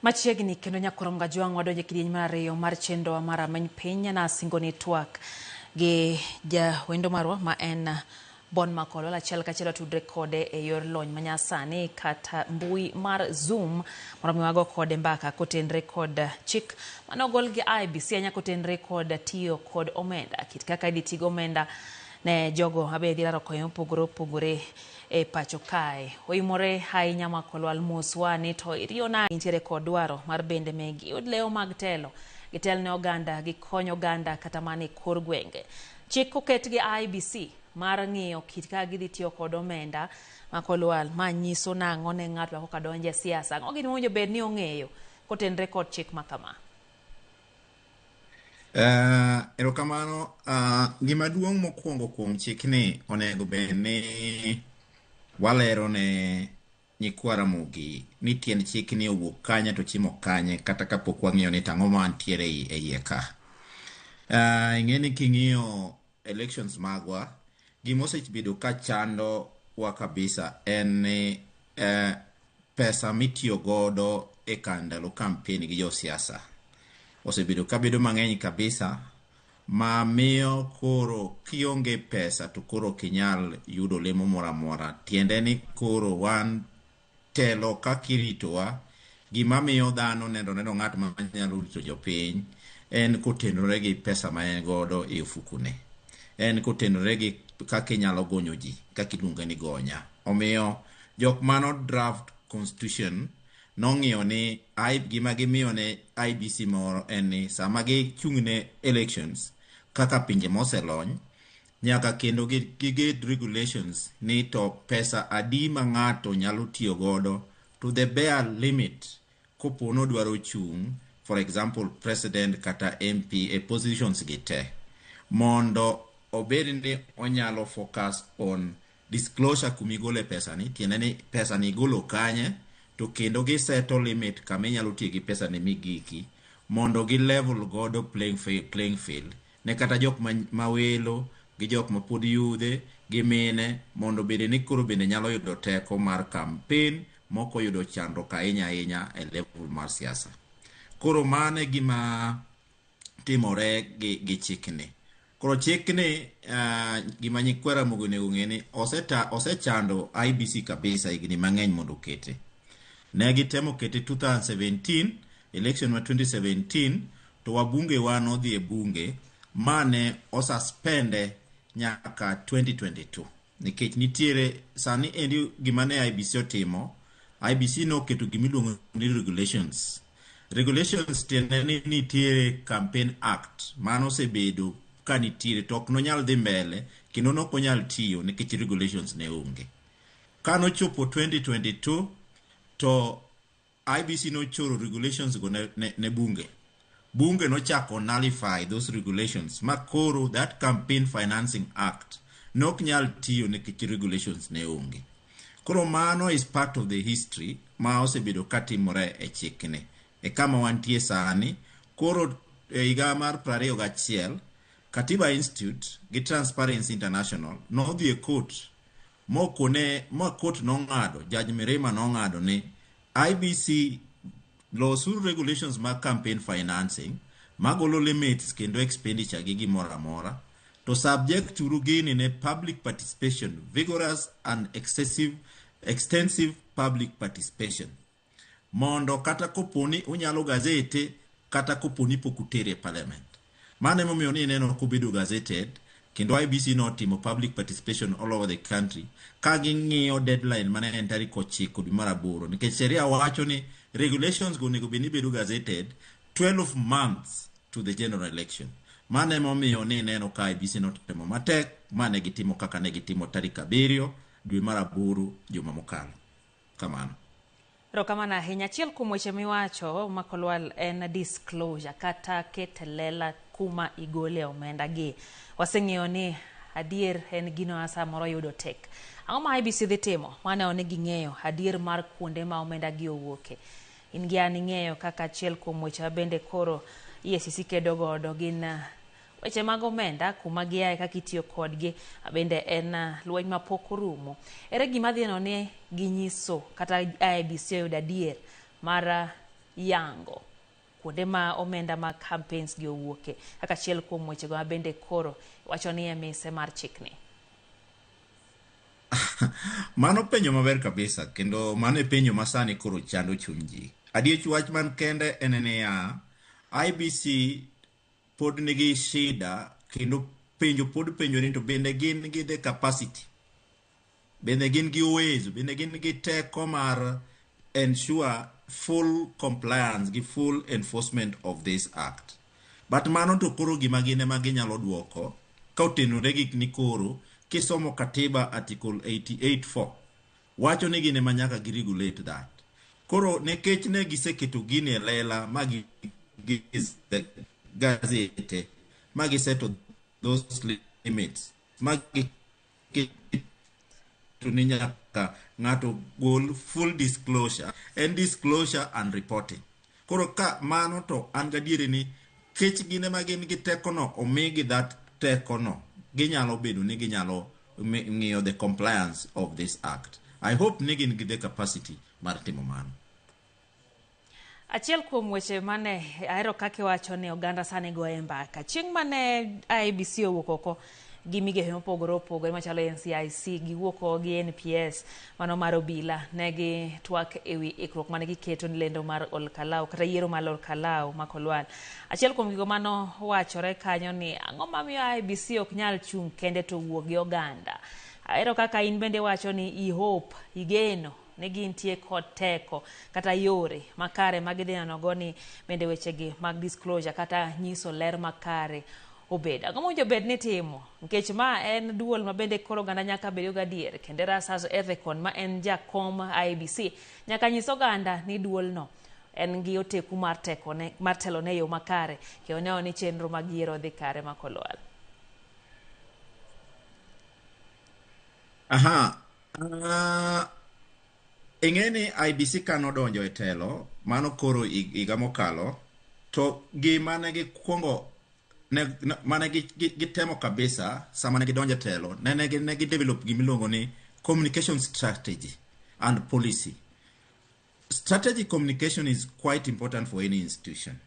Machiegni kendo nyakorom Gajwang' wadonjo e kidieny mar ariyo mar chenrowa mar Rameny Piny. Nasingo ni twak gi jawendo marwa ma en Bon Makolwal achiel kachiel watudre kode e yor lony manyasani kata mbui mar Zoom mondo mi wago kode mbaka kotenre kod chik mane ogol gi IEBC ahinya kotenre kod tiyo kod omenda kit kaka idhi ti gi omenda ne jogo mabe dhi laro konyo mopogore opogore e pacho kae. Oimore ahinya Makolwal moswa ni to iriyo na nitiere kod dwaro mar bende me giyud lewo mag telo gitel ne oganda gikony oganda kata mana e kor gwenge. Chik oket gi IEBC mar ng'iyo kit kaka gidhi tiyo kod omenda Makolwal ma nyiso nang'o ne ng'ato ma koka donjo e siasa. Ang'o gini mowinjo bed ni ong'eyo kotenre kod chik ma kama? Erokamano. Gima duong' mokwongo kuom chikni onego bed ni walero ne nyikwa Ramogi ni tiend chikni owuok kanye to chimo kanye kata kapok wang'iyo ni tang'o mantiere e iye ka. Ing'e ni king'iyo elections magwa, gima osebedo ka chando wa kabisa en ni pesa mitiyo godo e ka ndalo campaign gi josiasa osebedo kabedo mang'eny kabisa ma miyo koro kionge pesa to koro ok inyal yudo lemo moro amora. Tiende ni koro wan telo kaka iritowa, gima miyo dhano neno neno ng'at ma nyalo rito jopiny en kotenore gi pesa ma en godo e ofukune. En kotenore gi kaka inyalo gonyo ji, kaka iluonge ni gonya. Omiyo jok mano draft constitution nong'iyo ni gima gimiyo ne IEBC moro en ni sama gichung' ne elections kaka pinje moselony nyaka kendo giget regulations ni to pesa adi ma ng'ato nyalo tiyo godo to the bare limit kopo nodwaro chung' for example president kata MP e positions gi te mondo obed ni onyalo focus on disclosure kumigole pesa ni tiende ni pesa ni igolo kanye to kendo giseto limit kama inyalo tiyo gi pesa ni migiki mondo gi level godo playing field ne kata jok ma welo gi jok ma pod yudhe gi mine mondo bende ni koro bende nyalo yudo teko mar campaign mok oyudo chandruok ahinya ahinya e level mar siasa. Koro mano e gima timore gi chikni. Koro chikni gima nyikwa Ramogi onego ong'e ni osechando IEBC kabisa higni mang'eny mondo okete. Ne gitemo kete 2017, election ma 2017, to wabunge wa nodhi e bunge mane osuspende nyaka 2022. Nikech nitiere sani endi gima ne IEBC otimo, IEBC noketo gimiluongo ni regulations. Regulations tiende ni nitiere campaign act mano osebedo ka nitiere to ok nonyal dhi mbele kendo nok onyal tiyo nikech regulations ne onge. Kanochopo 2022 to IEBC nochoro regulations go ne bunge. Bunge nochako nullify those regulations ma koro that campaign financing act nok nyal tiyo nikech regulations ne onge. Koro mano is part of the history ma osebedo katimore e chikni. E kama wantie sani, koro e higa mar 21, Katiba Institute gi Transparency International nodhi e court mokone ma court nong'ado, Judge Mirima nong'ado ni IEBC losuru regulations mag campaign financing magolo limits kendo expenditure gi gimoro amora to subject uru gini ne public participation, vigorous and excessive, extensive public participation mondo kata koponi unyalo gazette kata koponi pok utere e parliament. Mano emomiyo ni ineno kobedo gazetted kendo IEBC notimo public participation all over the country ka ging'iyo deadline mane en tarik 9 dwe mar aboro nikech sheria wacho ni regulations go onego bed ni bedo gazetted 12 months to the general election. Mano emomiyo ni ineno ka IEBC notemo matek ma ne gitimo kaka ne gitimo tarik 7 dwe mar aboro juma mokalo. Kamano. Erokamano ahinya. Achiel kuom weche miwacho Makolwal en disclosure kata keto lela kuma igole omenda gi. Waseng'eyo ni adier en gino ma samoro yudo tek. Ang'o ma IEBC dhi timo? Waneno ni ging'eyo adier mar kuonde ma omenda gi owuoke. In gi an ing'eyo kaka achiel kuom weche ma bende koro EACC kedo godo gin weche mag omenda kuma giaye kaka itiyo kodgi bende en lweny mapok orumo. Ere gima dhi neno ni ginyiso kata IEBC oyudo adier mar yango kuonde ma omenda mag campaigns gi owuoke kaka achiel kuom wechego ma bende koro wacho ni e mise mar chikni. Mano penjo maber kabisa kendo mano e penjo ma sani koro chando chuny ji. Adiech wach man kende en niya, IEBC pod nigi shida kendo penjo pod penjo ni to bende gin gi the capacity, bende gin gi uwezo, bende gin gi teko mar ensure full compliance gi full enforcement of this act. But mano to koro gima gin ema ginyalo duoko ka otenore gi ni koro kisomo katiba article 88.4 wacho ni gin ema nyaka gi regulate that. Koro nikech ne giseketo gini e lela ma gi gazete ma giseto those limits ma giketo ni nyaka ng'ato gol full disclosure en disclosure and reporting. Koro ka mano to an gadieri ni kech gin ema gin gi tekono omigi that tekono ginyalo bedo ni ginyalo ng'iyo the compliance of this act. I hope ni gin gi the capacity mar timo mano. Achiel kuom weche mane ahero kaka iwacho ni oganda sani goye mbaka. Chieng' mane IEBC owuok oko gi migepe mopogore opogore machalo NCIC, giwuok oko gi NPS, mano mar obila, ne gitwak ewi ikruok mane giketo ni lendo mar Olkalau kata yiero mar Olkalau ma Kolwal. Achiel kuom gigo mano wachore kanyo ni ang'o mamiyo IEBC ok nyal chung' kende to wuok gi oganda. Ahero kaka in bende iwacho ni i hope, igeno ni gintie kod teko kata yore makare ma gidhi nenogo ni bende wechegi mag disclosure kata nyiso ler makare obed. Ang'o mowinjo bed ni timo? Nikech ma en duol ma bende koro oganda nyaka bedo gadier kendo Erastus Ethekon ma en jakom IEBC nyaka nyis oganda ni duolno en gi oteku mar tekone mar telone e yo makare kendo neno ni chenro mag yiero dhi kare ma Kolwal. Aha. Ing'e ni IEBC ka nodonjo e telo, mano koro higa mokalo, to gima ne gikwongo mane gitemo kabisa sama ne gidonjo e telo, ne gi develop gimiluongo ni communication strategy and policy. Strategic communication is quite important for any institution.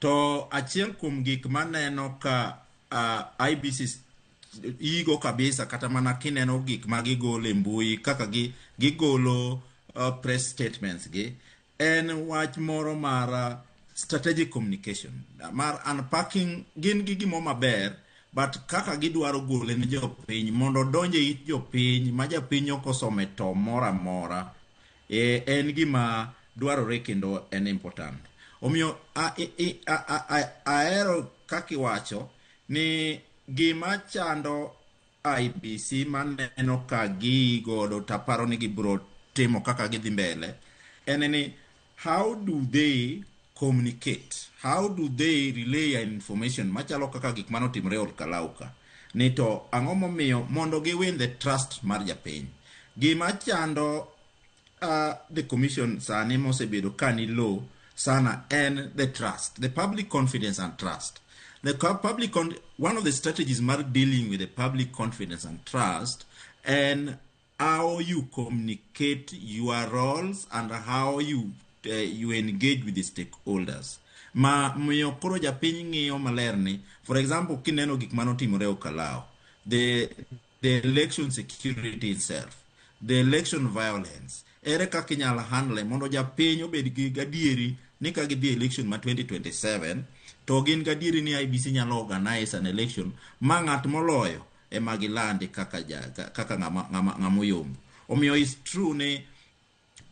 To achiel kuom gik maneno ka IEBC igo kabisa kata mana kineno gik ma gigolo e mbui kaka gigolo press statements gi en wach moro mar strategic communication mar unpacking. Gin gi gimo maber but kaka gidwaro gole ne jopiny mondo odonj e it jopiny ma japiny ok osome to moro amora en gima dwarore kendo en important. Omiyo ahero kaka iwacho ni gima chando IEBC maneno ka gigodo taparo ni gibiro timo kaka gidhi mbele en ni how do they communicate, how do they relay information machalo kaka gik manotimore Olkalau ka ni to ang'o momiyo mondo gi win the trust mar japiny. Gima chando the commission sani mosebedo ka ni low sana en the trust, the public confidence and trust. The public one of the strategies mar dealing with the public confidence and trust and how you communicate your roles and how you engage with the stakeholders. Ma miyo koro japiny ng'iyo maler ni, for example, kineno gik manotimore Olkalau, the election security itself, the election violence, ere kaka inyalo handle mondo japiny obed gi gadieri ni ka gidhi election ma 2027 to gin gadieri ni IEBC nyalo organize an election ma ng'at moloyo ema gilandi kaka ja, kaka ng'ama oyombo. Omiyo is true ni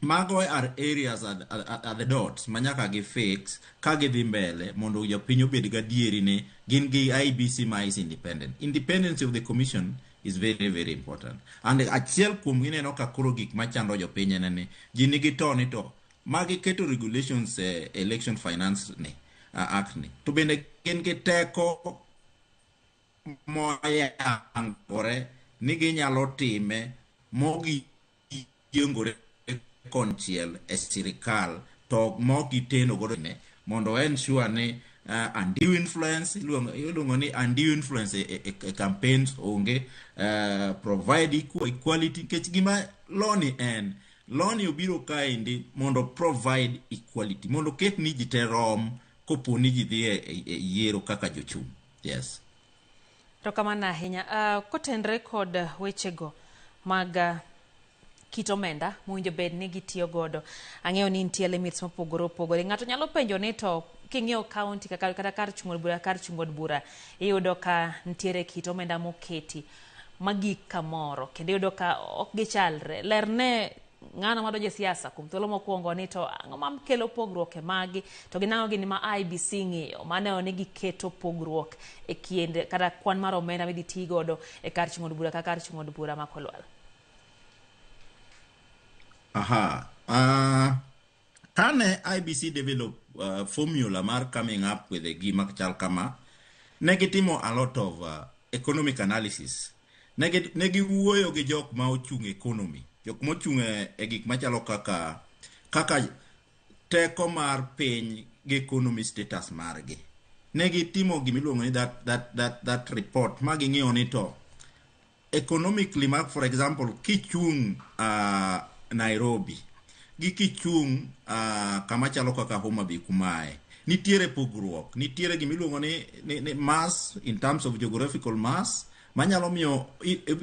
mago are areas at the dots ma nyaka gi fix ka gidhi mbele mondo jopiny obed gadieri ni gin gi IEBC ma is independent. Independence of the commission is very very important. And achiel kuom gineno ka koro gik machando jopiny en ni ji nigi to ni to magi keto regulations e election finance ni act ni to bende gin gi teko moyangore ni ginyalo time mogiyiengore konchiel e sirikal to mok giteno godo ne mondo ensure ni undue influence iluongo ni undue influence e campaigns onge, provide equality nikech gima law ni en Law ni obiro kaendi mondo provide equality, mondo oket ni ji te rom kopo ni ji dhi e yiero kaka jochung'. Yes. Erokamano ahinya. Kotenre kod wechego mag kit omenda mowinjo bed ni gitiyo godo, ang'eyo ni nitie limits mopogore opogore. Ng'ato nyalo penjo ni to king'iyo county kaka kata kar chung' od bura kar chung' od bura, iyudo ka nitiere kit omenda moketi magik kamoro kendo iyudo ka ok gichalre. Lerne ng'ano madonjo e siasa kuom thuolo mokwongo ni to ang'o makelo pogruok e magi to gin ang'o gini ma IEBC ng'iyo maneno ni giketo pogruok e kind kata kwan mar omenda midhi ti godo e kar chung' od bura ka kar chung' od bura ma Kolwal. Aha. Kane IEBC develop formula mar coming up with a gima chal kama, ne gitimo a lot of economic analysis. Ne giwuoyo gi jok ma ochung' economy, jok mochung' e gik machalo kaka teko mar piny gi economy status margi. Ne gitimo gimiluongo ni that report ma ging'iyo ni to economically ma for example kichung' Nairobi gi kichung' kama chalo kaka Homa Bay kumae, nitiere pogruok, nitiere gimiluongo ni mass in terms of geographical mass manyalo miyo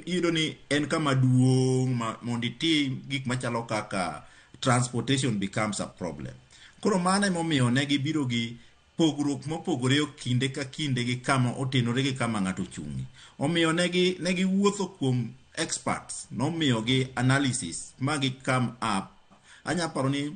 iyudo ni en kama duong' mondo itim gik machalo kaka transportation becomes a problem. Koro mano emomiyo ne gibiro gi pogruok mopogore kinde ka kinde gi kama otenore gi kama ng'ato ochung'e. Omiyo ne giwuotho kuom experts nomiyo gi analysis ma gi come up. Anya paro ni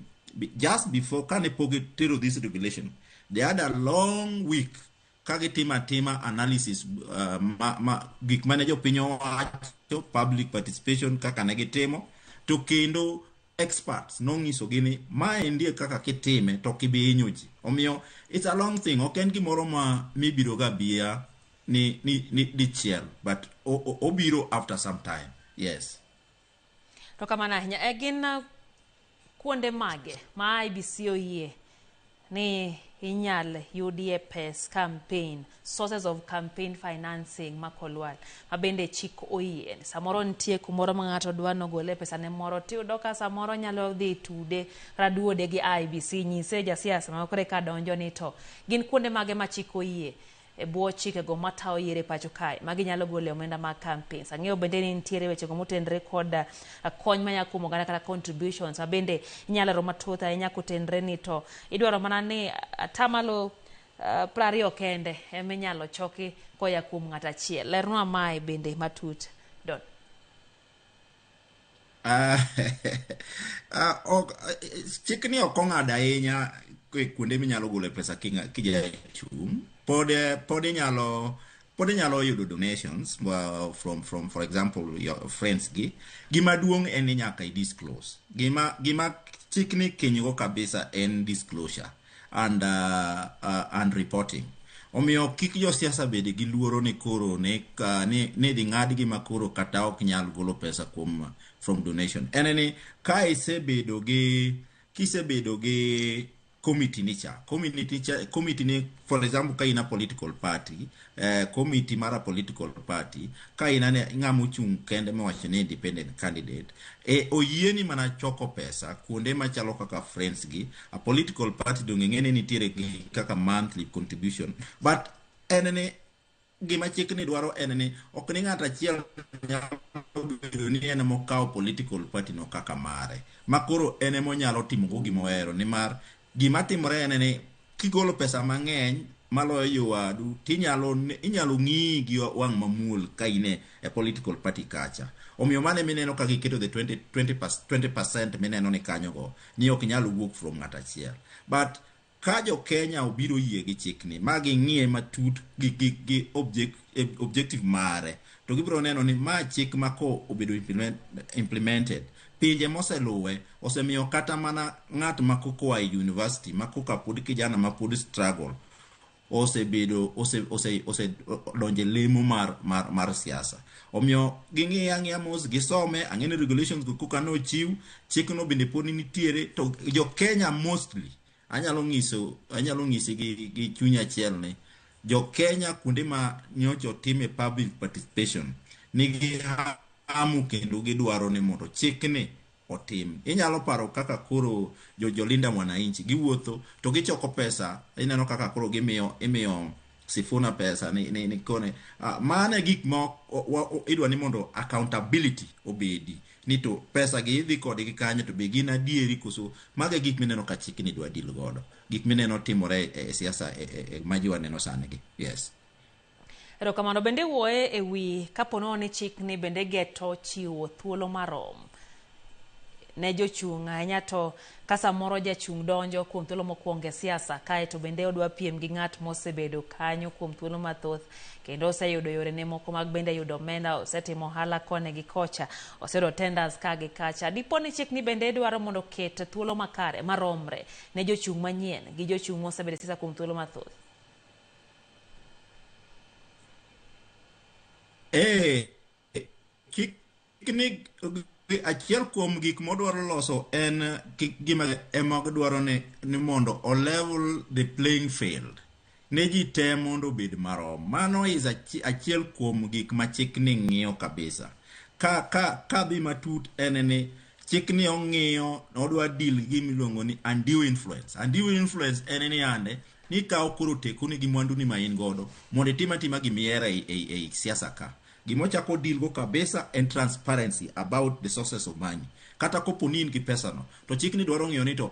just before kane pok gitero this regulation, they had a long week ka gitimo atima analysis ma gik mane jopiny owacho, public participation kaka ne gitimo, to kendo experts nong'isogi ni maendi e kaka kitime to ok ibi hinyo ji. Omiyo it's a long thing, ok en gimoro ma mibiro ga biya ni dichiel, but obiro after some time. Yes. To kamano ahinya. E gin kuonde mage ma IEBC oyie ni inyal yudie pes campaign, sources of campaign financing ma Kolwal, ma bende chik oyie. Samoro nitie kumoro ma ng'ato dwa nogole pesa ne moro, tiyudo ka samoro nyalo dhi tude kata duode gi IEBC, nyise jasiasa ma koro eka donjo ni to gin kuonde mage ma chik oyie e bwo chikego matayo yiero e pacho kae ma ginyalo gole omenda mag campaigns. Ang'eyo bende ni nitiere wechego motenre kod kony maya kuom oganda kata contributions ma bende inyalo lero mathoth ahinya kotenre ni to idwaro mana ni atamalo 20 kende ema inyalo choki koya kuom ng'ato achiel. Lernwa mae bende matut, Don. Chikni ok ong'ado ahinya kuonde minyalo gole pesa kijachung'. Pod inyalo yudo donations from for example your friends gi. Gima duong' en ni nyaka i disclose. Gima chikni kinygo kabisa en disclosure and reporting. Omiyo kik josiasa bed gi luoro ni koro ni dhi ng'adgi ma koro kata ok nyal golo pesa kuom from donation. En ni ka isebedo gi kisebedo gi committee ni cha, committee cha, committee ni for example ka in a political party, committee mar a political party, ka in ane ng'ama ochung' kende miwacho ni independent candidate, oyieni mana choko pesa kuonde machalo kaka friends gi, a political party donge ng'e ni nitiere gi kaka monthly contribution, but en ni gima chikni dwaro en ni ok ni ng'ato achiel nyalo bedo ni en emokawo political party no kaka mare, ma koro en emonyalo timogo gima ohero, nimar gima timore en ni kigolo pesa mang'eny maloyo jowadu tinyalo inyalo ng'iyi gi wang' mamuol ka in e political party kacha. Omiyo mano emineno ka giketo the 20% mineno ni kanyogo ni ok nyal wuok from ng'ato achiel. But ka jo Kenya obiro yie gi chikni ma ging'iye matut gi objective mare, to gibiro neno ni ma chik ma ko obedo implemented, pinje moseluwe osemiyo kata mana ng'at ma koka oa e university ma koka pod kijana ma pod struggle osebedo ose donjo e lemo mar siasa. Omiyo ging'iye ang'iya mos, gisome, ang'e ni regulations go koka nochiw, chikno bende pod nitiere, to jo Kenya mostly anyalo nyisi gi chuny achiel ni jo Kenya kuonde ma nyocha otime public participation nigi hamu kendo gidwaro ni mondo chikni otim. Inyalo paro kaka koro jo Jolinda Mwananchi giwuotho to gichoko pesa, ineno kaka koro gimiyo imiyo Sifuna pesa ni kone. Mano e gik ma idwa ni mondo accountability obedi ni to pesa gi idhi kodgi kanyo to be gin adieri koso. Mago e gik mineno ka chikni dwa deal godo, gik mineno timore e siasa e ma ji waneno sani gi. Yes. Erokamano. Bende wuoye e wi kapo ni chikni bende geto chiwo thuolo marom ne jochung' ahinya, to ka samoro jachung' donjo kuom thuolo mokwongo e siasa, kaeto bende odwa piem gi ng'at mosebedo kanyo kuom thuolo mathoth kendo oseyudo yorene moko mag bende yudo omenda, osetimo ohala koni gi kocha, oseyudo tenders ka gi kacha. Dipo ni chikni bende dwaro mondo oket thuolo makare maromre ne jochung' manyien gi jochung' mosebedo e siasa kuom thuolo mathoth? Eh, chikni achiel kuom gik modwaro loso en gima ema dwaro ni mondo o level the playing field ne ji te mondo obed marom. Mano is achiel kuom gik ma chikni ng'iyo kabisa. Ka dhi matut en ni chikni ong'iyo odwa deal gi gima iluongo ni undue influence. Undue influence en ni yande ni ikawo koro tekoni gi mwanduni ma in godo mondo itim atima gimihero ei siasa ka. Gimochako deal go kabisa en transparency about the sources of money. Kata kopo ni in gi pesa no, to chikni dwaro ng'iyo ni to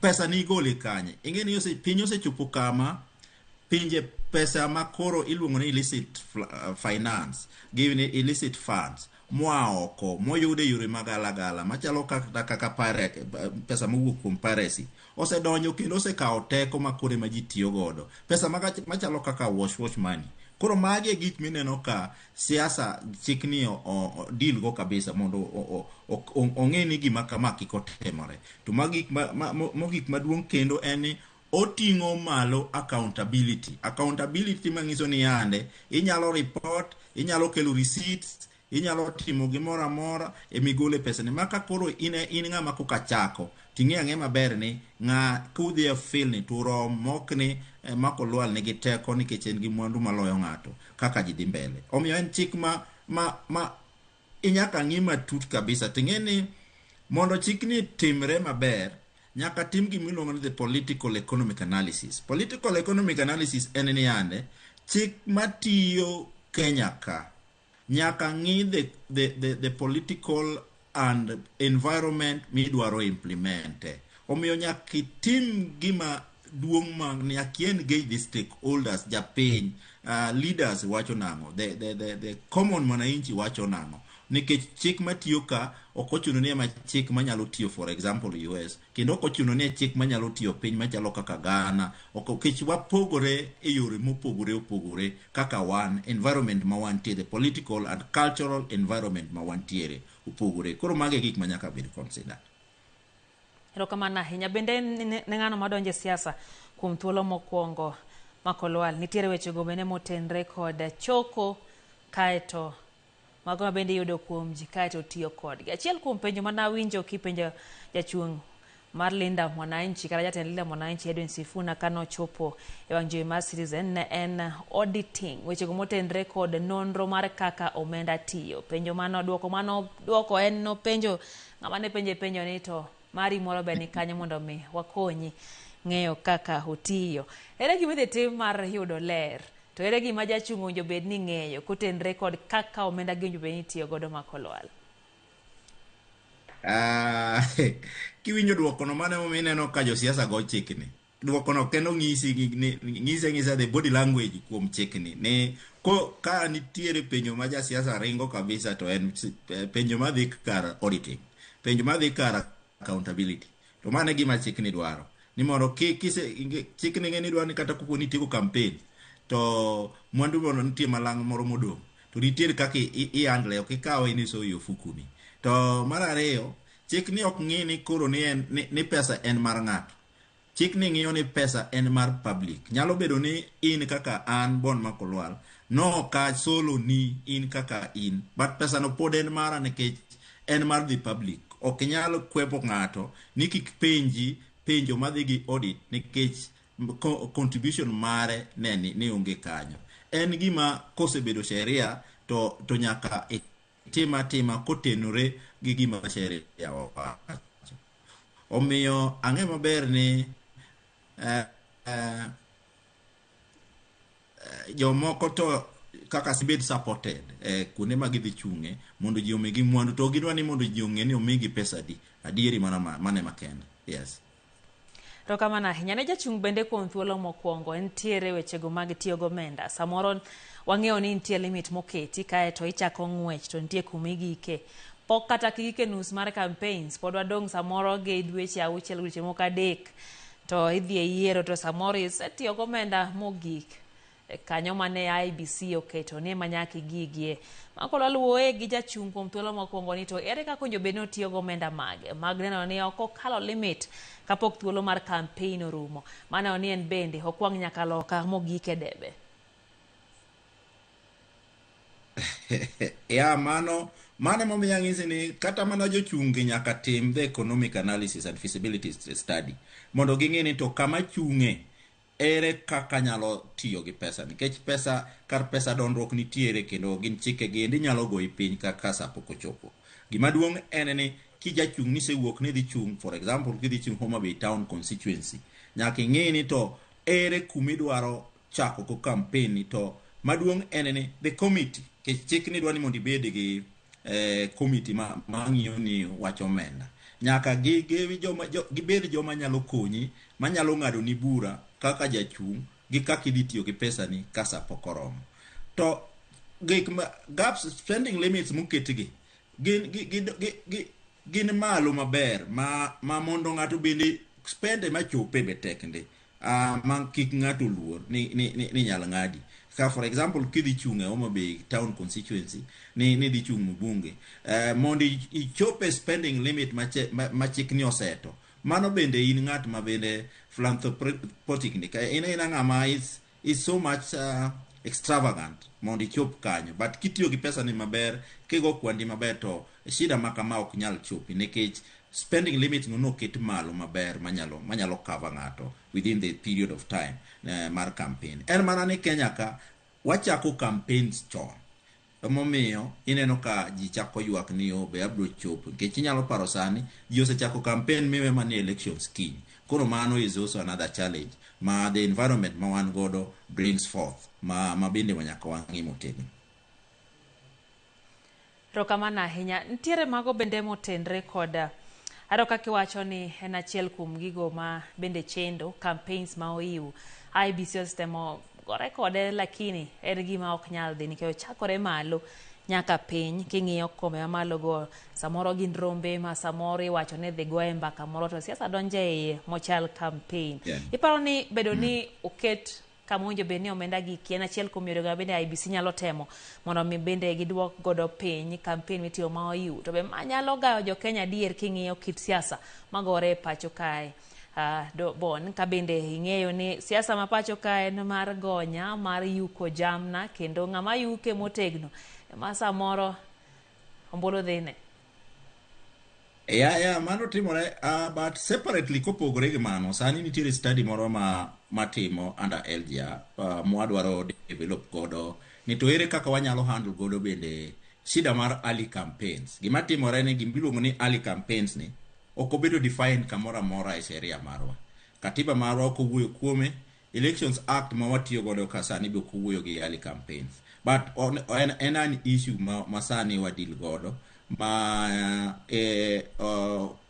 pesa ni igole kanye. Ing'e ni piny osechopo kama pinje pesa ma koro iluongo ni illicit finance, gi illicit funds moa oko moyud e yore magalagala machalo kata kaka pirate, pesa mowuok kuom piracy osedonjo kendo osekawo teko ma koro ema ji tiyo godo, pesa machalo kaka wash wash money. Koro magi e gik mineno ka siasa chikni o deal go kabisa mondo ong'e ni gima kama kik otimore. To magik mogik maduong' kendo en ni oting'o malo accountability. Accountability manyiso ni yande inyalo report, inyalo kelo receipts, inyalo timo gimoro amora emigole pesani. Ma ka koro in ng'ama koka chako, ting'e ang'e maber ni ng'a kudhi e field ni to rom mok ni Mark Olwal nigi teko nikech en gi mwandu maloyo ng'ato kaka ji dhi mbele. Omiyo en chik ma inyaka ng'i matut kabisa. Ting'e ni mondo chikni timre maber, nyaka tim gimiluongo ni the political economic analysis. Political economic analysis en ni yande chik matiyo Kenya ka nyaka ng'i the political and environment midwaro implement. Omiyo nyaka itim gima duong' ma nyaka engage the stakeholders, japiny, leaders wacho nang'o, the common mwananchi wacho nang'o. Nikech chik matiyo ka ok ochuno ni ema chik manyalo tiyo, for example, US, kendo ok ochuno ni e chik manyalo tiyo piny machalo kaka Ghana. Ok nikech wapogore e yore mopogore opogore kaka wan environment ma wantie, the political and cultural environment ma wantiere opogore. Koro mago e gik ma nyaka bed considered. Erokamano ahinya. Bende ne ng'ano madonjo e siasa kuom thuolo mokwongo, Mark Olwal, nitiere wechego bende motenre kod choko kaeto mago ma bende iyudo kuom ji kaeto tiyo kodgi. Achiel kuom penjo manawinjo kipenjo jachung' mar Linda Mwananchi kata jatend Linda Mwananchi Edwin Sifuna kanochopo e wang' jowi mar Citizen ne en auditing, wechego motenre kod nonro mar kaka omenda tiyo. Penjo mano duoko mano duoko en nopenjo ng'ama ne penje penjo ni to mari moro be ni kanyo mondo mi wakonyi ng'eyo kaka otiyo. Ere gima idhi tim mar yudo ler? To ere gima jachung' owinjo bed ni ng'eyo kotenre kod kaka omenda gi owinjo bed ni itiyo godo, Mark Olwal? Kiwinjo duokono, mano emomiyo ineno ka josiasa go chikni. Duokono kendo ng'isi ng'ise ng'isa the body language kuom chikni ni ko ka nitiere penjo ma jasiasa ringo kabisa to en penjo madhi kar auditing, penjo madhi kar accountability. To mano e gima chikni dwaro ni mondo kise chikni ng'e ni dwaro ni kata kopo ni itieko campaign to mwandu mondo nitie malang' moro modong' to nitiere kaka i handle, ok ikawe iniso i ofukuni. To mar ariyo, chikni ok ng'i ni koro ni en ni pesa en mar ng'ato. Chikni ng'iyo ni pesa en mar public. Nyalo bedo ni in kaka an Bon Mark Olwal no ka solo ni in kaka in, but pesa no pod en mara nikech en mar the public. Ok inyal kwepo ng'ato ni kik penji penjo madhi gi audit nikech contribution mare ne ni onge kanyo. En gima kosebedo sheria to nyaka Itima atima kotenore gi gima sheria owacho. Omiyo ang'e maber ni jomoko to kaka sibed supported kuonde ma gidhi chung'e mondo ji omigi mwandu to gidwa ni mondo ji ong'e ni omigi pesa adi. Adieri mana mano ema kende. Yes. Erokamano ahinya ne jachung' bende kuom thuolo mokwongo. Nitiere wechego mag tiyo gomenda. Samoro wang'eyo ni nitie limit moketi kaeto ichako ng'wech to nitie kuma igike. Pok kata kigike nus mar campaigns, pod wadong' samoro gi dweche 6 dweche moko 3 to idhi e yiero to samoro isetiyo gomenda mogik kanyo mane IEBC oketo ni ema nyaka igigie. Makoro waluwoe gi jachung' kuom thuolo mokwongo ni to ere kaka owinjo bed ni otiyo gomenda mage mag neno ni ok okalo limit kapok thuolo mar campaign orumo. Maneno ni en bende okwang' nyaka loka mogik e debe. Ya mano emomiyo ang'isi ni kata mana jochung' gi nyaka tim the economic analysis and feasibility study mondo ging'e ni to kama chung'e ere kaka nyalo tiyo gi pesa nikech pesa kar pesa dondruok nitiere kendo gin chike gi endi nyalo goyi piny kaka sa pok ochopo. Gima duong' en ni kijachung' nisewuok ni idhi chung' for example kidhi chung' Homa Bay Town constituency nyaka ing'i ni to ere kumidwaro chako go campaign ni to maduong' en ni the committee nikech chik ni dwa ni mondo ibed gi committee ma ng'iyo ni wach omenda nyaka gibed joma nyalo konyi manyalo ng'ado ni bura kaka jachung' gi kaka idhi tiyo gi pesa ni ka sa pok oromo. To gik ma gaps spending limits moketgi gin malo maber ma mondo ng'ato bende spende machope be tek ndi. Ma kik ng'ato luor ni nyal ng'adi. Ka for example kidhi chung' e Homa Bay Town constituency ni dhi chung' mbunge mondo ichope spending limit ma chik ni oseto mano bende in ng'at ma bende philanthropic ni in ng'ama is so much extravagant mondo ichop kanyo but kitiyo gi pesa ni maber kigo kwandi maber to shida ma kama ok nyal chopi nikech spending limit no noket malo maber manyalo cover ng'ato within the period of time mar campaign. En mana ni Kenya ka wachako campaigns chon emomiyo ineno ka ji chako ywak ni o be abiro chopo nikech inyalo paro sani ji osechako campaign miwe mani elections kiny. Koro mano is also another challenge ma the environment ma wan godo brings forth ma bende nyaka wang'i motegno. Erokamano ahinya. Nitiere mago bende motenre kod aro kaka iwacho ni en achiel kuom gigo ma bende chendo campaigns ma oiw. IEBC osetemo gore kode lakini en gima ok nyal dhi nikech ochakore malo nyaka piny king'iyo kombe mamalo go samoro gin rombe ma samoro iwacho ni dhi goye mbaka moro to siasa donjo e iye mochal campaign. Iparo ni bedo ni oket kama owinjo bed ni omenda gi en achiel kuom yore ma bende IEBC nyalo temo mondo mi bende giduok godo piny campaign mitiyo ma oiw to be ma nyalo gayo jo Kenya adier king'iyo kit siasa magore e pacho kae. Bon ka bende ing'eyo ni siasa ma pacho kae en mar gonya mar yuko jamna kendo ng'ama yuke motegno ema samoro ombulu dhine. Ya mano timore but separately kopogore gi mano sani nitiere study moro ma matimo under LGA mwadwaro develop godo ni to ere kaka wanyalo handle godo bende shida mar early campaigns. Gima timore ni gimiluongo ni early campaigns ni ok obedo defined kamoro amora e sheria marwa. Katiba marwa ok owuoyo kuome, Elections Act ma watiyo godo ka sani be ok owuoyo gi early campaigns. But en an issue ma sani wa deal godo ma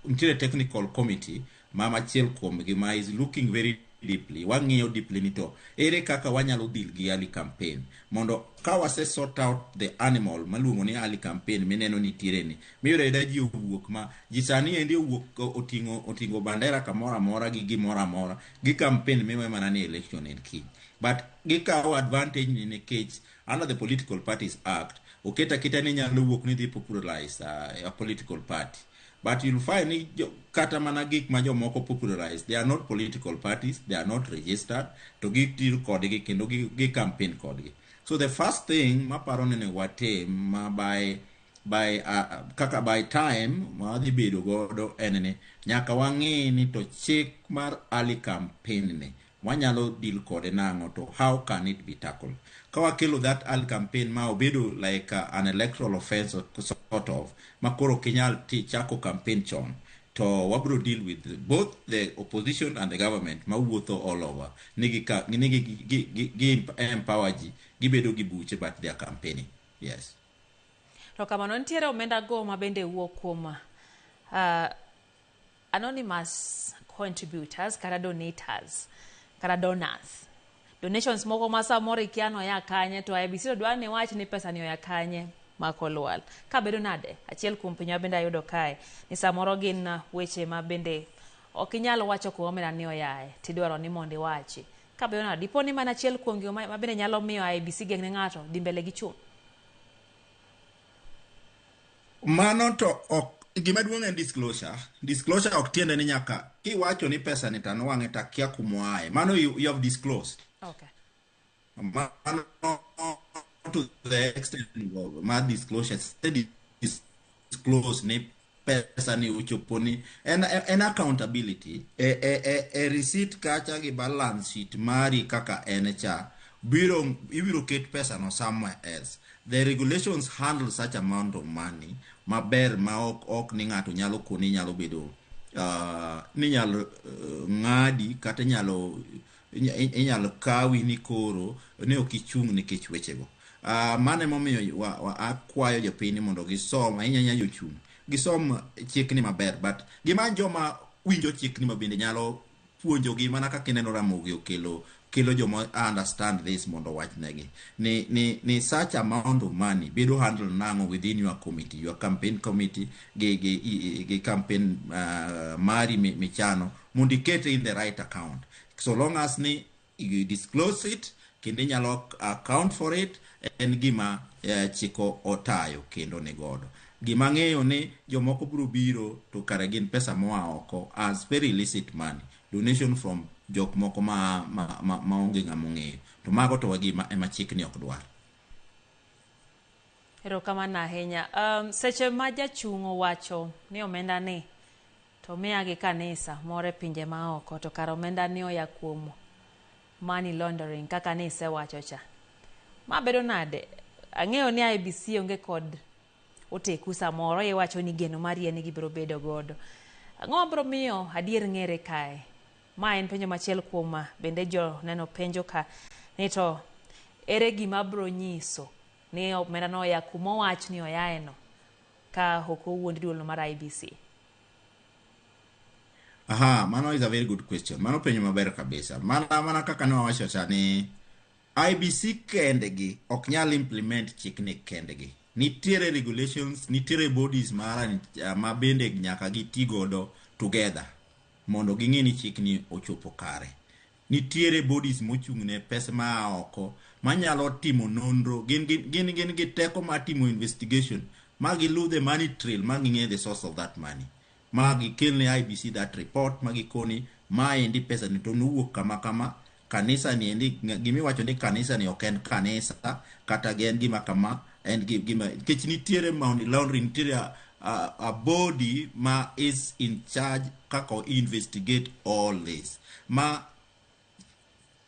nitiere technical committee ma machiel kuomgi ma is looking very deeply. Wang'iyo deeply ni to ere kaka wanyalo deal gi early campaign mondo ka wase sort out the animal maluongo ni early campaign mineno nitiere ni miyudo ayuda ji owuok ma ji sani endi owuok oting'o bandera kamoro amora gi gimoro amora gi campaign miwe mana ni election en kiny but gikawo advantage ni nikech under the Political Parties Act oket aketa ni nyalo wuok ni dhi popularize a political party. But you'll find ni kata mana gik ma jomoko popularize, they are not political parties, they are not registered, to gitiyo kodgi kendo gi campaign kodgi. So the first thing maparo ni onego watim ma by kaka by time ma wadhi bedo godo en ni nyaka wang'i ni to chik mar early campaign ni Wanyalo deal kode nang'o to how can it be tackled? Ka wakelo that early campaign ma obedo like an electoral offense sort of, ma koro ok inyal chako campaign chon, to wabro deal with both the opposition and the government ma wuotho all over ni gi ni gi empower ji gibedo gi buche, but they are campaigning, yes. To kamano nitiere omenda go ma bende wuok kuom anonymous contributors kata donators kata donors, donations moko ma samoro ikia noya kanye, to IEBC to dwa ni wach ni pesa ni oya kanye mak olwal. Kabedo nade, achiel kuom penjo ma bende ayudo kae ni samoro gin weche ma bende ok inyal wacho kuma omenda ni oyae, tidwaro ni mondo iwachi. Kabedo nade, dipo ni mana achiel kuom gigo ma bende nyalo miyo IEBC geng' ne ng'ato dhi mbele gi chung'? Mano to ok gima duong' en disclosure. Disclosure ok tiende ni nyaka kiwacho ni pesa ni tanwang'e takia kumoaye. Mano you have disclosed. Mano to the extent of mar disclosure, say disclose ni pesa ni ochopo ni en accountability e receipt kacha gi balance sheet mari kaka en cha biro ibiro ket pesa no somewhere else. The regulations handle such amount of money maber ma ok ni ng'ato nyalo koni nyalo bedo ni nyalo ng'adi kata inyalo kawi ni koro ne ok ichung' nikech wechego. Mano emomiyo akwayo jopiny mondo gisom ahinya ahinya jochung' gisom chikni maber, but gimany joma winjo chikni ma bende nyalo puonjogi mana kaka ineno Ramogi okelo kelo joma understand this mondo owachnegi ni such amount of money bedo handle nang'o within your committee, your campaign committee gi campaign mari michano mondo ikete in the right account. So long as ni you disclose it kendo inyalo account for it, en gima chiko otayo kendo ni godo. Gima ang'eyo ni jomoko biro biro to kare gin pesa moa oko as very illicit money, donation from jok moko ma onge ng'ama ong'eyo, to mago to gima ema chikni ok dwar. Erokamano ahinya. Seche ma jachung' owacho ni omenda ni to miya gi kanisa moro e pinje maoko, to kar omenda ni oya kuom money laundering kaka ni isewacho cha. Ma bedo nade? Ang'eyo ni IEBC onge kod oteku, samoro iwacho ni geno mari en ni gibiro bedo godo. Ang'o mabiro miyo adier ng'ere kae? Ma en penjo machiel kuom bende joneno penjo ka ni to ere gima biro nyiso ni omenda no oya kuma owach ni oyae no ka ok owuond duol mar IEBC? Aha, mano is a very good question. Mano penjo maber kabisa. Mana kaka ne wawacho cha ni IEBC kendgi ok nyal implement chikni kendgi. Nitiere regulations, nitiere bodies mara ma bende nyaka giti godo together mondo ging'e ni chikni ochopo kare. Nitiere bodies mochung' ne pesa maa oko manyalo timo nonro, gin gi teko mar timo investigation ma gilu the money trail ma ging'e the source of that money, ma gikel ne IEBC that report ma gikoni maendi pesa ni to nowuok kama kama, kanisa ni endi gimiwacho ni kanisa ni ok en kanisa kata en gima kama en gima nikech nitiere money laundering, nitiere a body ma is in charge kaka investigate all this. Ma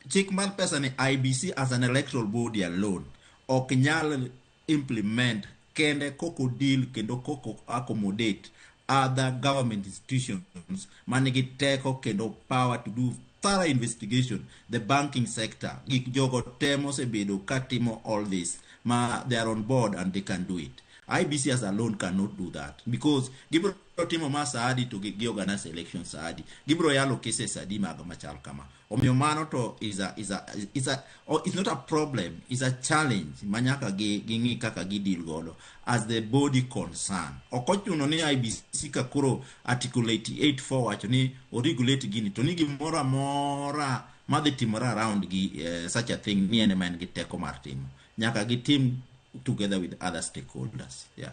chik mar pesa ni IEBC as an electoral body alone ok nyal implement kende koko deal kendo koko accommodate other government institutions manigi teko kendo power to do thorough investigation, the banking sector, gik jogo temo osebedo ka timo all this ma they are on board and they can do it. IEBC as alone cannot do that because gibiro timo ma saadi to gi organize election saadi gibiro yalo cases adi mag machal kama. Omiyo mano to is a oh, it's not a problem, is a challenge ma nyaka gi ging'i kaka gi deal godo as the body concern. Ok ochuno ni IEBC ka koro article 88.4 wacho ni o regulate gini to ni gimoro amora madhi timore around gi such a thing ni en ema en gi teko mar timo. Nyaka gitim together with other stakeholders, yeah.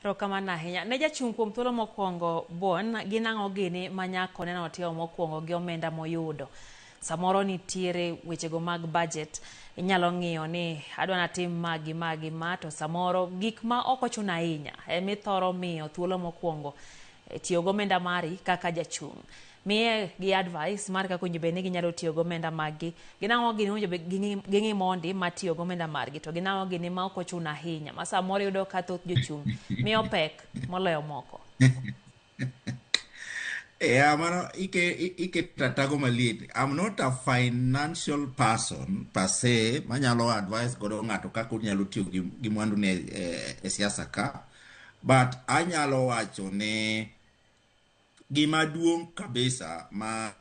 Erokamano ahinya. Ne jachung' kuom thuolo mokwongo Bon, gin ang'o gini ma nyako neno timo mokwongo gi omenda moyudo? Samoro nitiere wechego mag budget, inyalo ng'iyo ni adwa natim ma gi ma gi ma, to samoro gik ma ok ochuno ahinya emithoro miyo thuolo mokwongo. Tiyo gomenda mari kaka jachung'. Miye gi advice mar kaka owinjo bed ni ginyalo tiyo gomenda maggi. Gin ang'o gini owinjo bed ging'i mondi ma tiyo gomenda margi to gin ang'o gini ma ok ochuno ahinya ma samoro iyudo ka thoth jochung' miyo pek moloyo moko. Yeah, mano iketo atago maliet. I'm not a financial person per se manyalo advice godo ng'ato kaka onyalo tiyo gi mwandu ne e siasa ka. But anyalo wacho ni gima duong' kabisa ma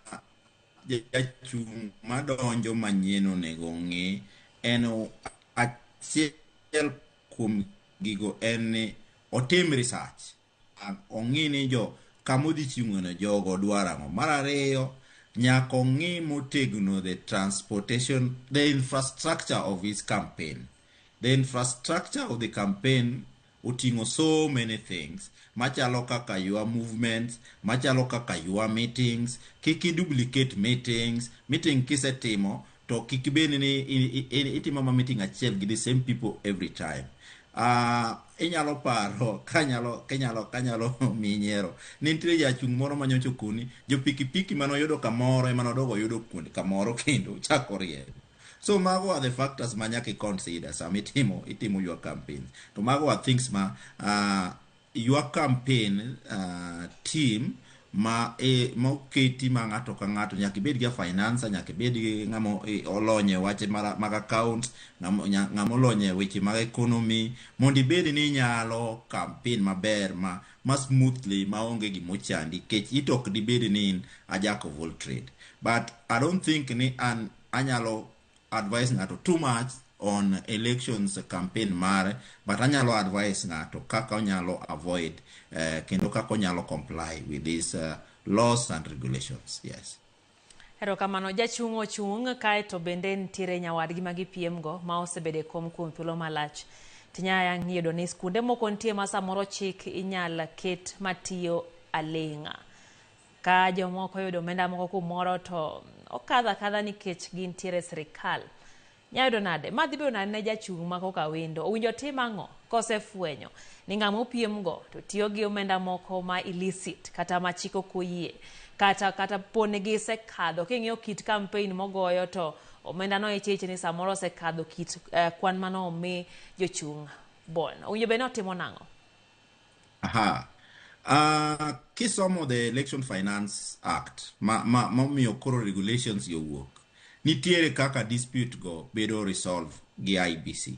jachung' madonjo manyien onego ng'i en achiel kuom gigo en ni otim research. Ong'i ni jo kamodhi chung'e no jogo dwaro ang'o. Mar ariyo, nyaka ong'i motegno the transportation, the infrastructure of his campaign. The infrastructure of the campaign oting'o so many things machalo kaka your movements, machalo kaka your meetings. Kik i duplicate meetings. Meeting kisetimo to kik bed ni itimo ma meeting achiel gi the same people every time. Inyalo paro kanyalo miyi nyiero ni nitie jachung' moro manyocha okoni jo pikipiki manoyudo kamoro ema nodogo oyudo kuonde kamoro kendo ochako riembo. So mago are the factors ma nyaka i consider sama itimo your campaign. To mago are things ma your campaign team ma moketi ma ng'ato ka ng'ato nyaka ibed gi financer, nyaka ibed gi ng'ama olony e weche mag accounts, ng'ama olony e weche mag economy, mondo ibed ni inyalo campaign maber ma smoothly maonge gimochandi, nikech it ok dibed ni in a jack of all trade. But I don't think ni an anyalo advise ng'ato too much on elections campaign mare, but anyalo advise ng'ato kaka onyalo avoid kendo kaka onyalo comply with these laws and regulations. Yes. Erokamano. Jachung' ochung' kaeto bende nitiere nyawadgi ma gipiem go ma osebedo e kom kuom thuolo malach. Tinyalo yudo ni skunde moko nitie ma samoro chik inyal ket matiyo aling'a. Ka jomoko oyudo omenda moko kumoro to okadho akadha nikech gintiere e sirikal. Nyalo yudo nade? Ma dhi bedo nade ne jachung' ma koka wendo? Owinjo otim ang'o kosefwenyo ni ng'ama opiem go to tiyo gi omenda moko ma illicit kata ma chik ok oyie kata poni gisekadho king'iyo kit campaign mogoyo to omenda no ichich ni samoro osekadho kit kwan mane omi jochung' bon. Owinjo bed ni otimo nang'o? Aha. Kisomo the Election Finance Act ma momiyo koro regulations gi owuok, nitiere kaka dispute go bedo resolve gi IEBC.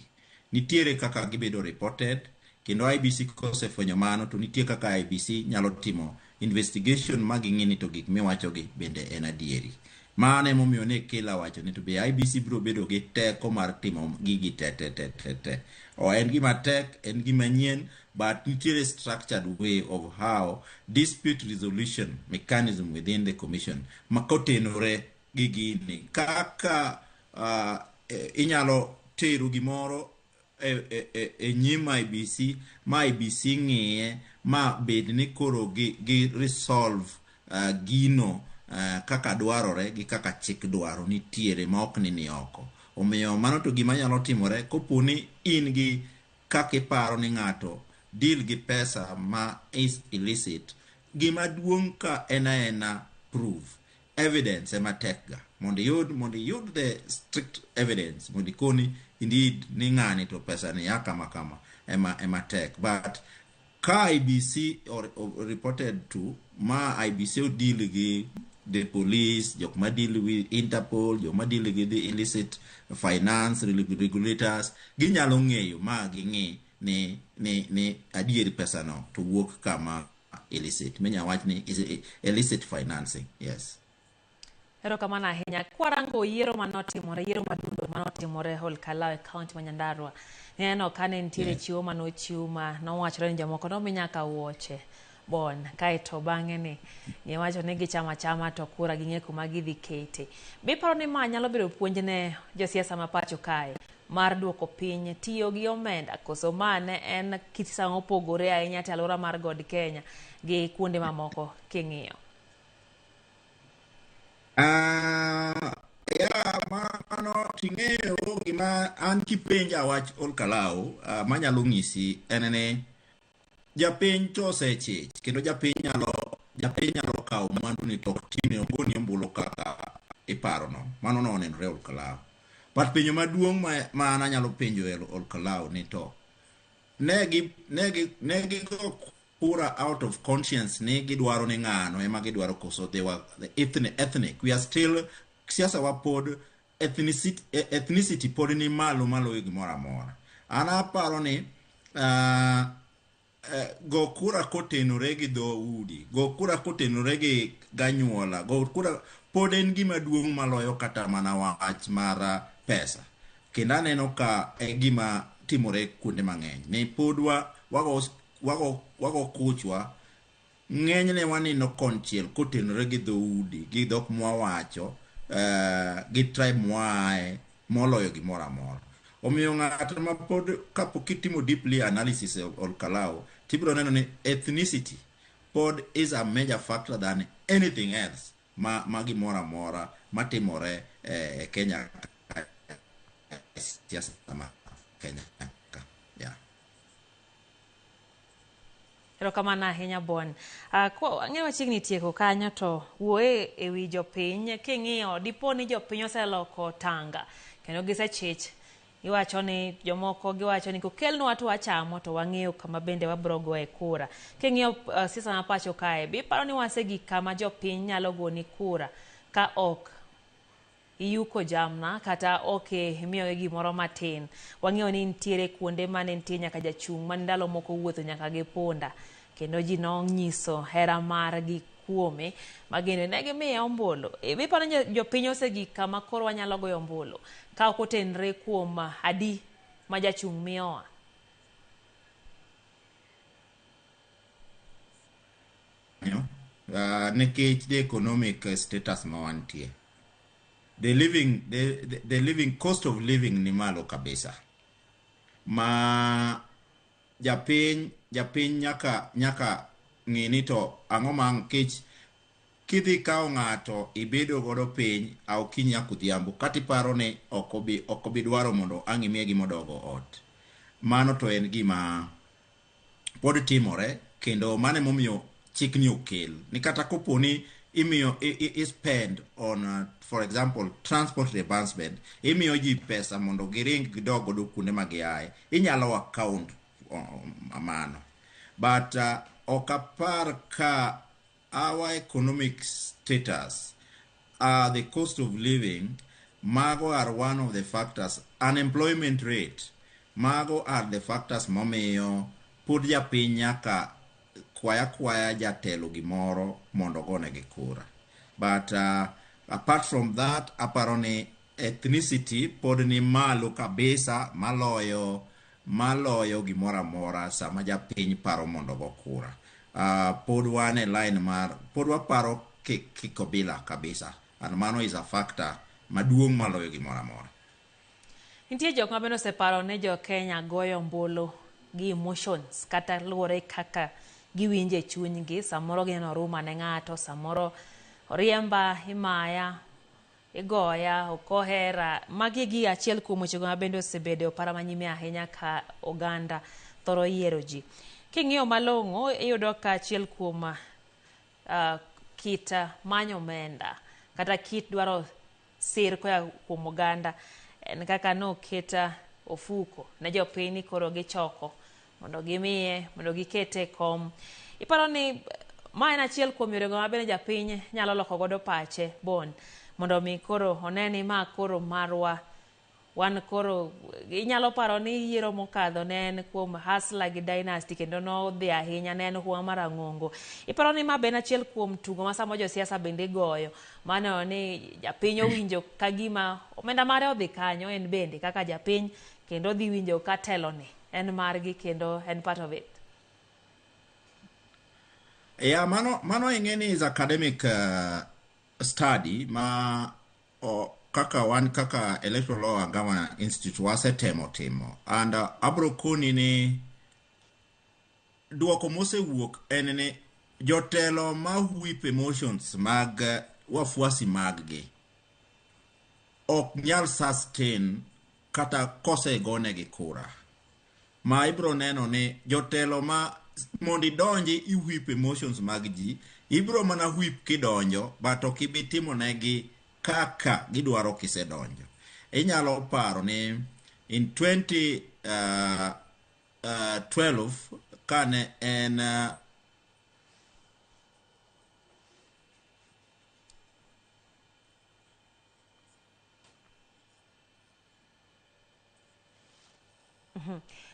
Nitiere kaka gibedo reported, kendo IEBC kosefwenyo mano to nitie kaka IEBC nyalo timo investigation ma ging'i ni to gik miwacho gi bende en adieri. Mano emomiyo ne Kela wacho ni to be IEBC biro bedo gi teko mar timo gigi te te te te te. O en gima tek, en gima nyien, but nitiere structured way of how dispute resolution mechanism within the commission ma kotenore gi gini kaka inyalo tero gimoro e nyim IEBC ma IEBC ng'iye ma bed ni koro gi resolve gino kaka dwarore gi kaka chik dwaro nitiere ma ok ni oko. Omiyo mano to gima nyalo timore kopo ni in gi kaka iparo ni ng'ato deal gi pesa ma is illicit. Gima duong' ka en aena proof, evidence ema tek ga mondo iyud the strict evidence mondo ikoni indeed ni ng'ani to pesa ni ya kama kama ema tek. But ka IEBC or reported to ma IEBC o deal gi the police, jok ma deal with Interpol, jok ma deal gi the illicit finance regulators, ginyalo ng'eyo ma ging'i ni adier pesa no to wuok kama illicit minya wach ni is illicit financing. Yes. Erokamano ahinya. Kwarango yiero manotimore, yiero madundo manotimore Ol Kalou e kaunti ma Nyandarua. Neno kane nitiere chiwo manochiw ma nowachore ni jomoko nomi nyaka wuoche bon kaeto bang'e ni giwacho ni gichamo achama to kura ging'e kuma gidhi kete. Be iparo ni ma nyalo bedo puonj ne josiasa ma pacho kae mar duoko piny tiyo gi omenda koso ma ne en kit sama mopogore ahinya e alwora mar God Kenya gi kuonde mamoko king'iyo? Ya mano ting'eyo gima an kipenja wach Ol Kalou manyalo ng'isi en ni Japiny to osechich kendo japiny nyalo kawo mwandu ni to ok timne ogoni ombulu kaka iparono. Mano nonenore Olkalau. But penjo maduong' ma an anyalo penjo e Olkalau ni to ne gi go kura out of conscience ni gidwaro ni ng'ano ema gidwaro, koso they were the ethnic. We are still siasa wa pod ethnicity pod ni malo maloyo gimoro amora. An aparo ni go kura kotenore gi dhoudi, go kura kotenore gi ganyuola, go kura pod en gima duong' maloyo kata mana wach mar pesa. Kendo aneno ka e gima timore kuonde mang'eny ni pod wa wago kuchwa, ng'enyne wanino konchiel kotenore gi dhoudi, gi dhok mwawacho, gi tribe mwaaye moloyo gimoro amora. Omiyo ng'at ma pod kapok itimo deeply analysis e Olkalau, tibiro neno ni ethnicity pod is a major factor than anything else ma gimoro amora matimore e Kenya ka, siasa ma Kenya ka. Yeah. Erokamano ahinya, Bon. Ang'e machiegni tieko kanyo, to wuoye ewi jopiny. King'iyo dipo ni jopiny oseloko tanga kendo gisechich, iwacho ni jomoko giwacho ni kokelnwa to wachamo, to wang'eyo kama bende wabro goye kura. King'iyo siasa ma pacho kae, be iparo ni wasegik kama jopiny nyalo goni kura ka ok iyuko jamna kata ok imiyogi gimoro matin? Wang'eyo ni nitiere kuonde mane nitie nyaka jachung' mane ndalo moko wuotho nyaka gi punda, kendo ji nonyiso hera margi kuome magendo ne gimiye ombulu. Be iparo ni jopiny osegik kama koro wanyalo goyo ombulu ka ok otenre kuom adi ma jachung' miyowa? Nikech the economic status ma wantie, the living cost of living ni malo kabisa, ma japiny nyaka ng'i ni to ang'o ma kech kidhi kawo ng'ato ibedo godo piny a okinyi nyaka odhiambo, kata iparo ni ok obi dwaro mondo ang' imiye gima odogo ot. Mano to en gima pod timore, kendo mano emomiyo chikni okel ni kata kopo ni imiyo i spend on for example, transport reimbursement, imiyo ji pesa mondo giring gidog godo kuonde ma giaye, inyalo account mano. But ok apar ka our economic status, the cost of living, mago are one of the factors, unemployment rate, mago are the factors momiyo pod japiny nyaka kwaya kwaya jatelo gimoro mondo ogonegi kura. But apart from that, aparo ni ethnicity pod ni malo kabisa maloyo gimoro amora sama japiny paro mondo ogo kura. Pod wan e line mar pod waparo kikabila kabisa, and mano is a factor maduong' maloyo gimoro amora. Nitie jok ma bende oseparo ni jo Kenya goyo ombulu gi emotions kata luwore kaka giwinjo e chunygi. Samoro gineno ruma ne ng'ato, samoro oriemba, imaya, igoya, ok ohera. Magi gi achiel kuom wechego ma bende osebedo e opara manyime ahinya ka oganda thoro yiero ji. King'iyo malong'o, iyudo ka achiel kuom kit manyo omenda kata kit dwaro sir koa kuom oganda en kaka noket ofuko ne jopiny ni koro gichoko mondo gimiye mondo gikete e kom. Iparo ni ma en achiel kuom yorego ma bende japiny nyalo loko godo pache, Bon, mondo mi koro one ni ma koro marwa wan koro inyalo paro ni yiero mokadho ne en kuom Hustler gi Dynasty, kendo nodhi ahinya, ne en huma marang'ongo. Iparo ni ma be en achiel kuom tugo ma samo josiasa bende goyo maneno ni japiny owinjo ka gima omenda mare odhi kanyo, en bende kaka japiny kendo odhi winjo ka teloni en margi kendo en part of it? Yeah, mano ing'e ni is academic study ma o, kaka wan kaka Electoral Law and Governance Institute wasetemo timo, and abro koni ni duoko mosewuok en ni jotelo ma whip emotions mag wafuasi mag gi ok nyal sustain kata kosegonegi kura. Ma ibro neno ni jotelo ma Mondo idonji i whip emotions mag ji, ibiro mana whip kidonjo, but ok ibi timonegi kaka gidwaro kisedonjo. Inyalo paro ni in 2012 kane en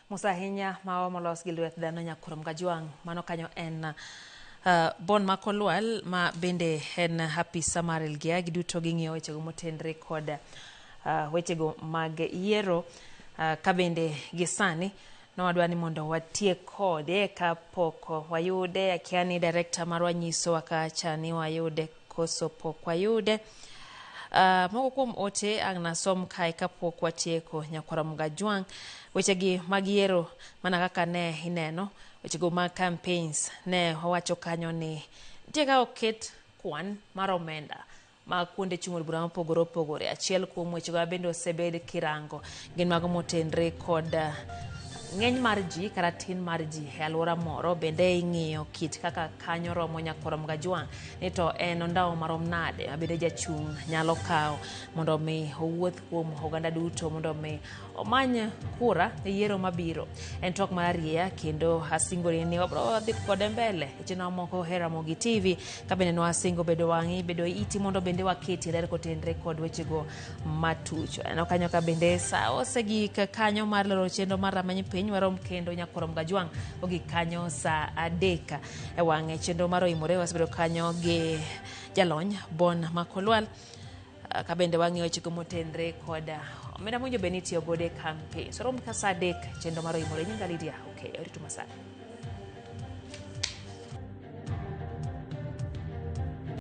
Mos ahinya ma molos gi lwet dhano nyakurom Kajwang'. Mano kanyo en Bon Makolwal ma bende en apisa mar LGA. Giduto ging'iyo wechego motenre kod wechego mag yiero ka bende gi sani nowadwa ni mondo watiek kode kapok wayude. Akia ni director marwa nyisowa kacha ni wayude koso pok wayude. Moko kuom ote ang' nasom kae kapok watieko nyakwara Mgajwang'. Wechegi mag yiero mana kaka ne ineno wechego mag campaigns ne wawacho kanyo ni nitie kaka oket kwan mar omenda mag kuonde chung' od bura mopogore opogore. Achiel kuom wechego bende osebed kirango gin mago motenre kod ng'eny mar ji kata tin mar ji e alwora moro. Bende ing'iyo kit kaka kanyo romo nyakwara Mgajwang' ni to en ondawo marom nade ma bende jachung' nyalo kawo mondo mi owuoth kuom oganda duto mondo mi omany kura e yiero mabiro. En twak mar arieya kendo asingoni ni wabiro dhi kode mbele e chenro moko e Ramogi TV ka bende nwasingo bedo wang'i bedo iti mondo bende waketi ler kotenre kod wechego matuch. Aneno kanyo ka bende sa osegik kanyo mar loro chenro mar rameny piny warom kendo nyakwar Mgajwang' ogik kanyo sa 3 e wang'e chenro mar oimore. Wasebedo kanyo gi jalony Bon Makolwal ka bende wang'iyo wechego motenre kod omenda mowinjo bed ni itiyo godo e campaign. So rom ka sa 3 chenro mar oimore. Nyinga Lydia Okeyo, rito masani.